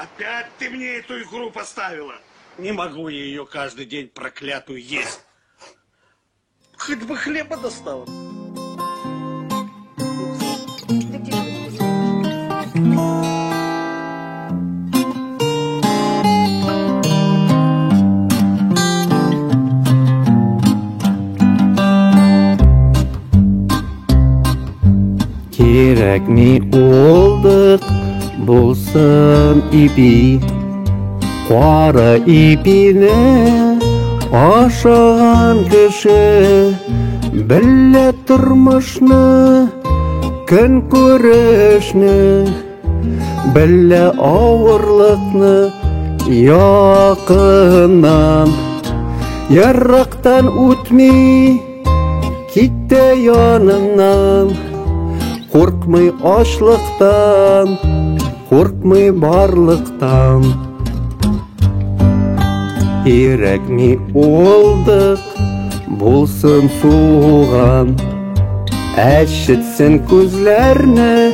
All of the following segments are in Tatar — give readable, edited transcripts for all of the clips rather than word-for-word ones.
Опять ты мне эту икру поставила. Не могу я ее каждый день проклятую есть. Хоть бы хлеба достала. Кирәкми уылдык, булсын ипи. Кара ипине ашаган кеше белә тормышны, көнкүрешне, белә авырлыкны якыннан. Ерактан үтми, китә яныннан. Куркмый ачлыктан, куркмый барлыктан. Кирәкми уылдык, булсын суган. Әчетсен күзләрне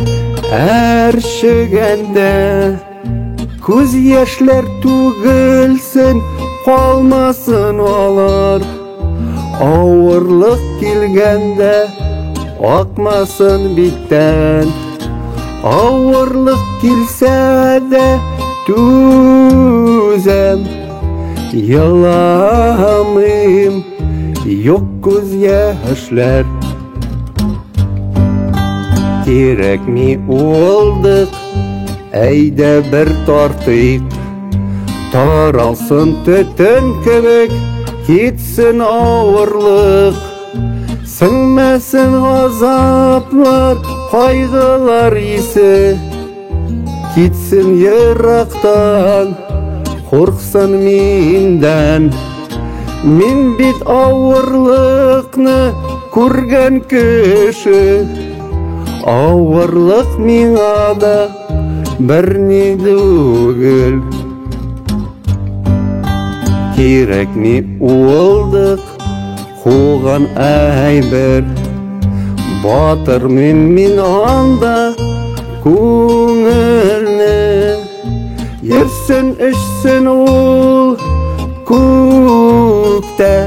әрчегәндә. Күз яшьләр түгелсен, калмасын алар. Авырлык килгәндә акмасын биттән. Авырлык килсә дә түзәм, еламыйм, юк күз яшьләр. Кирәкми уылдык, әйдә бер тартыйк. Таралсын төтен кебек, китсен авырлык. Сеңмәсен газаплар, кайгылар исе. Китсен ерактан, курксын миндән. Мин бит авырлыкны күргән кеше. Авырлык миңа да берни түгел. Кирәкми уылдык, куган әйбер. Батырмыйм мин анда күңелне. Йөрсен, эчсен ул күктә,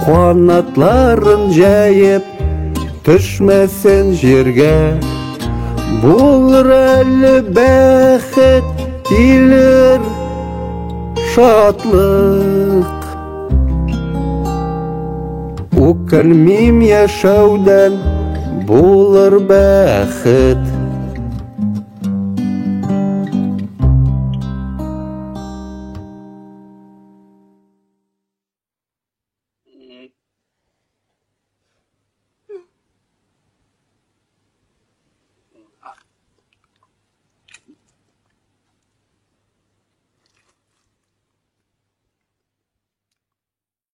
канатларын җәеп, төшмәсен җиргә. Булыр әле бәхет, килер шатлык. Үкенмим яшәүдән, булыр бәхет.